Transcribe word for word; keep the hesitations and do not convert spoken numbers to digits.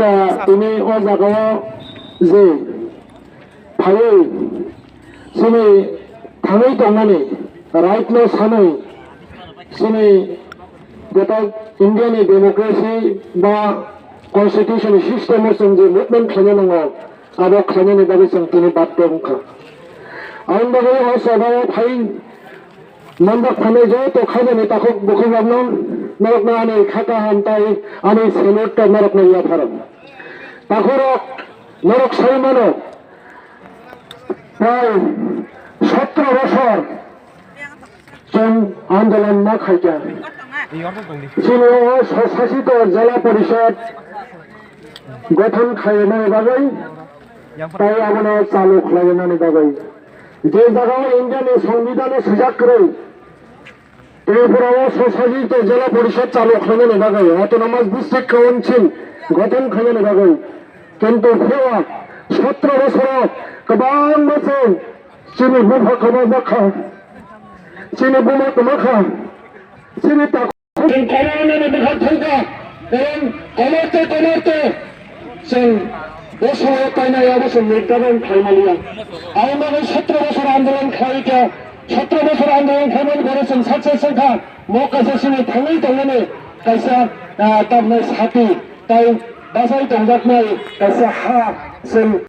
Tini o jagao je phaiwi chini thangwi tongnani right no sanwi chini gota India ni democracy ba constitution system o chwng je movement khlaina nango, abo khlainani bagwi chwng tini badhyo wngkha. Aboni bagwi o chobao phai manjak phainai joto khainani takhuk bukhukrokno norokno ani kha kaham tai ani salute norokno yapharo. Takhurok norok sai mano, prai sotro bosor chwng andolon ma khaikha. Chini o swsasito jela porishod gothon khainani bagwi tai abono chalu khlainani bagwi. Je jagao India ni Songbidan o swijak kwrwi, Tripura o swsasito jela porishod chalu khlainani bagwi, autonomous district council gothon khlainani bagwi. Kintu phiya sotro bosoro kwbangma chwng chini bupha kwma jakha, chini buma kwma kha, chini takhuk. Chwng komarnani bwkha thangkha, karon komarto komarto chwng bo somoyo painai abo chwng nirdaban khlaimaliya. Aboni bagwi sotro bosor andolon khlaikha, sotro bosor andolon khlaimani pore chwng success wngkha, mo kaisa chini thangwi tongmani kaisa, ah, tabnai sati tai bachai tongjaknai kaisa ha chwng